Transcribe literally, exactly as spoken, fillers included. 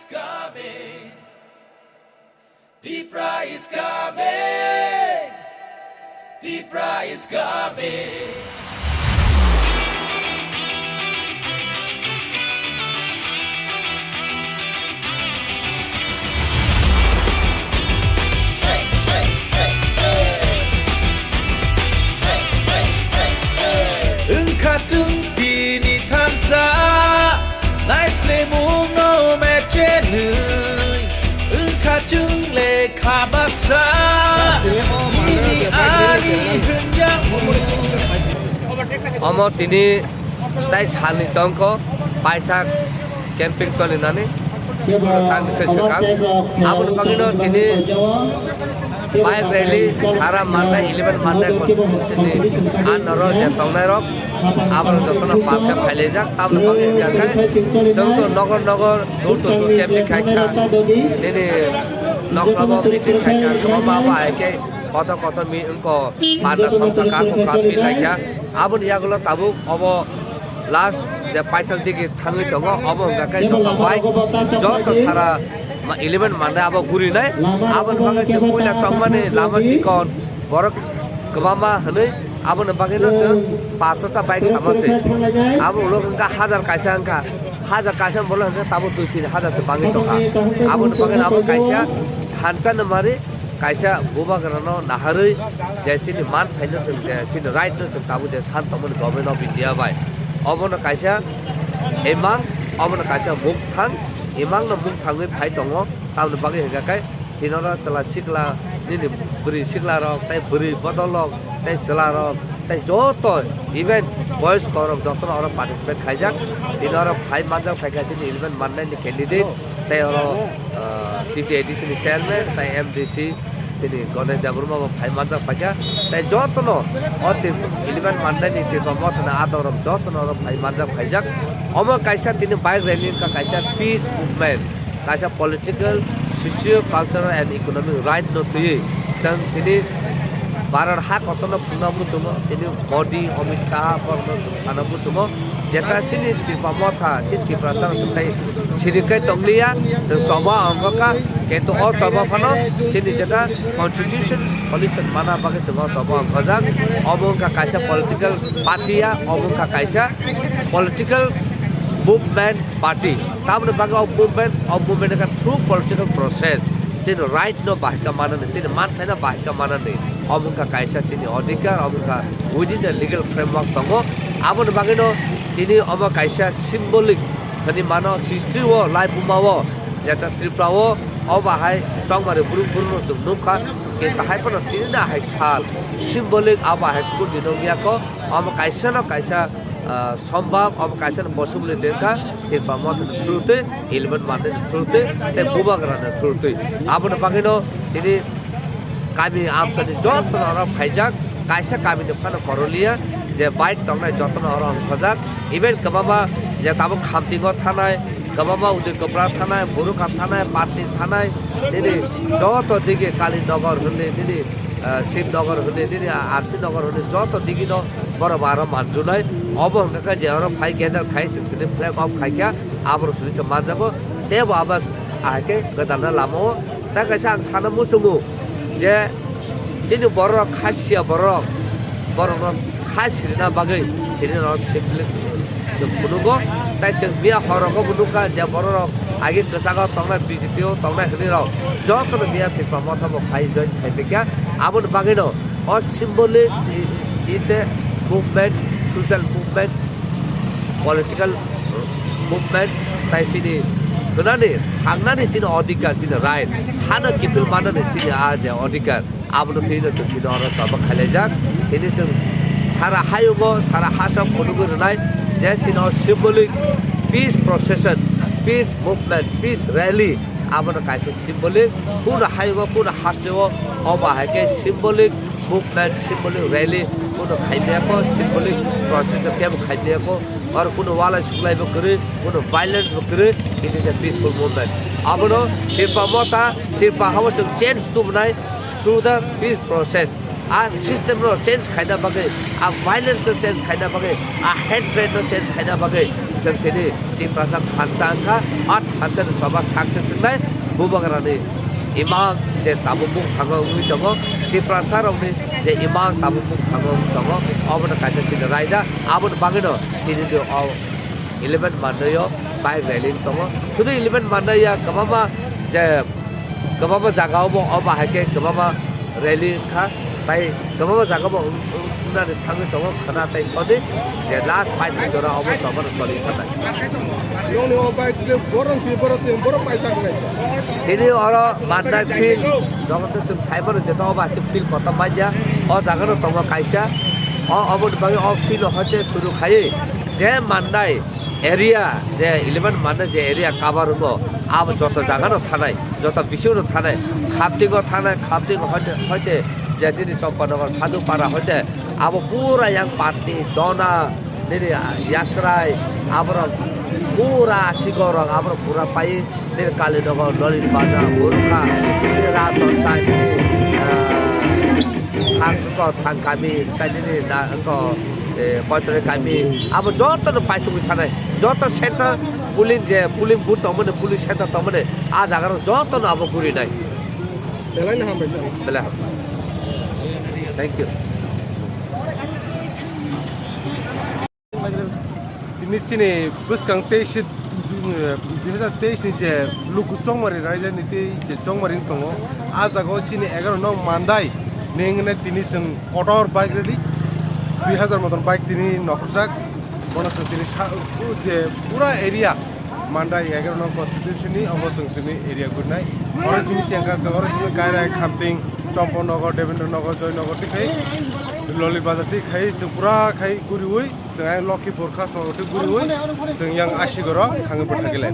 Coming. Tipra is coming. Tipra is coming. Wngkha chwng tini thansa, naislemung no mechenwi. Wngkha chwng lekha baksa, nini ani hwnjak. Omo tini tai salni tongkho paithak camping cholinani suro tangni se swkang. Aboni bagwino tini bike rally sara mannai eleven mannai constituency ni anoro je tongnai rok aboni jotono palkhe phailaijak. Aboni bagwi hwnkha khe chwng to nogor nogor door to door camping khai kha, nini nokhla bo meeting khai kha, kwbangma abo hai khe kotor kotor mi wngko panda somsa kha, kokha pi lai kha. Aboni yagulo tabuk obo last je paithak digi thangwi tongo, obo hwnkha khe joto bai joto sara ma-, eleven mannai abo gurinai. Aboni bagwi chwng puila chongmani lama chikon borok kwbangma hwnwi aboni bagwino chwng paanch sota bike sama se. Abo ulo hwnkha hajar kaisa wngkha, hajar kaisa bolo hwnkha tabuk dui tin hajar se bangwi tongkha. Aboni bagwino abo kaisa thansa ni mari kaisa bubagrano naharwi je chini manthaino chwng je chini right no chwng tabuk je san tongmani Government of India bai. Obono kaisa imang, obono kaisa mukthang, imangno mukthangwi phai tongo. Tamoni bagwi hwnkha khe tini oro chwla sikla nini bwrwi sikla rok tei bwrwi bodol rok tei chwla rok tei joto even boys korok jotono oro participate khaijak. Tini oro phai manjak phaikha chini eleven mannai ni candidate. Tei oro, ah, T T A D C ni chairman, tei M D C chini Ganesh Debbarma bo phai manjak phaikha. Tei jotono o tin eleven mannai ni Tipra Motha ni adok rok jotono oro phai manjak phaijak. Omo kaisa tini bike rally wngkha, kaisa peace movement, kaisa political, socio-cultural and economic right no twiwi chwng tini Bharat ha kotorno phunukna muchungo, tini Modi, Amit Shah borokno sana muchungo. Jeta chini Tipra Motha, chini Tiprasa rok tei siri khe tongliya, chwng choba ongkha, kintu o choba phano chini jeta constitution solution mana bagwi chwng o choba ongkhajak. Obo wngkha kaisa political party ya, obo wngkha kaisa political movement party. Tamoni bagwi o movement, o movement wngkha through political process. Chini right no bahai kha manani, chini manthaino bahai kha manani. Omo wngkha kaisa chini odhikar, omo wngkha within the legal framework tongo. Aboni bagwino tini omo kaisa symbolic hinwi mano, history o, lai buma o, jeta Tripura o, obo hai chongmari burung burung no chwng nukha. Kintu hai phano tini na hai sal symbolic abo hai kudino wngya kho. Omo kaisa no kaisa ah, sombab, obo kaisa no possibility wngkha, Tipra Motha ni through twi, eleven mannai ni through twi, tei bubagra ni through twi. Aboni bagwino tini kami amchani jotono oro phaijak, kaisa kami ni phano koroliya, je bike tongnai jotono oro ongkhojak, even kwbangma je tabuk Khamtingo thanai, kwbangma Udikopra thanai, Borokap thanai, Patni thanai, nini joto digi Kalinagar hwnwi nini ah, Shivnagar hwnwi nini, ah, R C Nagar hwnwi joto digino borok aro manjunai. Obo hwnkha khe je oro phai gather khai chwng tini flag off khai kha, aborok suri se manjago. Tei bo abo ahai khe gwdalna lama o. Tei kaisa ang sana muchungo je chini borok kha siya borok, borokno kha sirina bagwi tini no simply chwng phunukgo. Tei chwng miya horogo bo nukha je bororok agi kwchak o tongnai, B J P o tongnai hwnwi rok jotono miya Tipra Motha bo phai join khai paikha. Aboni bagwino o symbolic i-, i-, is a movement, social movement, political movement, tei chini hwnani thangnani chini odhikar, chini right, hano kiphil manani chini a je odhikar. Abono twi no chwng tini oro choba khailaijak. Tini chwng sara hayungo, sara hasa phunugwi rwnai je chini o symbolic peace procession, peace movement, peace rally, abono kaisa symbolic. Kuno hayungo, kuno hasteo, obo hai khe symbolic movement, symbolic rally kuno khaimaya kho, symbolic procession kebo khaimaya kho. Oro kuno walai suklai bo kwrwi, kuno violence bo kwrwi, it is a peaceful movement. Abono Tipra Motha, Tipra hao chwng change tubunai, through the peace process, a system no change khaina bagwi, a violence no change khaina bagwi, a hatred no change khaina bagwi, Tini Tiprasa thansa wngkha, a thansa ni choba success wngnai, bubagrani imang je tabuk bukhango wngwi tongo, Tiprasa rokni je imang tabuk bukhango wngwi tongo, obono kaisa chini raida, aboni bagwino tini o eleven Mandai o bike rally wngwi tongo. Sudu eleven Mandai ya kwbangma je kwbangma jaga obo, obo hai khe kwbangma rally wngkha, tai kwbangma jaga bo wng-, wng-, wngnani thangwi tongo khwna tai sodi je last five minute oro obo chobano choli thangkha. Nokni o bike le borok si borok si borok paijak nai. Tini oro Mandai field, joto chwng saimano je to obo hai khe field kotor manya, o jaga no tongo kaisa, o oboni bagwi o field o hoite suru khaiwi je Mandai area, je eleven Mandai je area cover wngo, abo joto jaga no thanai. Joto bisingo thanai, Khaptingo thanai, Khaptingo hoite, hoite je nini Champanagar Sadhupara hoite abo pura yang Patni, Dona, nini Yasrai, aborok pura Asigorok aborok pura pai nini Kalinagar, Lolitbazar, Burkha, nini Rajchontai, nini, ah, Thangkho, Thangkami, kai nini na, wngkho, eh, Koitrai kami, abo joto no paisugwi thanai, joto center polling je polling booth tongmani, polling center tongmani, a jaga rok joto no abo gurinai. Belai no hambai sir. Belai ham. Thank you. Tini chini bwskang teis, dui hajar teis ni je luku chongmari raida ni tei je chongmari wng tongo, a jaga o chini egaroh nong Mandai ni wngwi tini chwng kotor bike rally dui hajar motor bike tini nokhorjak. Bono chwng tini sa-, je pura area Mandai egaroh nong constituency ni omo chwng tini area gurnai. Oro chini chengka chwng oro chini Kairai, Khamting, Champanagar, Debendra Nagar, Joynagar tei khai Lolitbazar tei khai chwng pura khai guriwi chwng ai Lokhipur Khasnagar tei guriwi chwng yang Asigoro thangwi bwthagwi lai.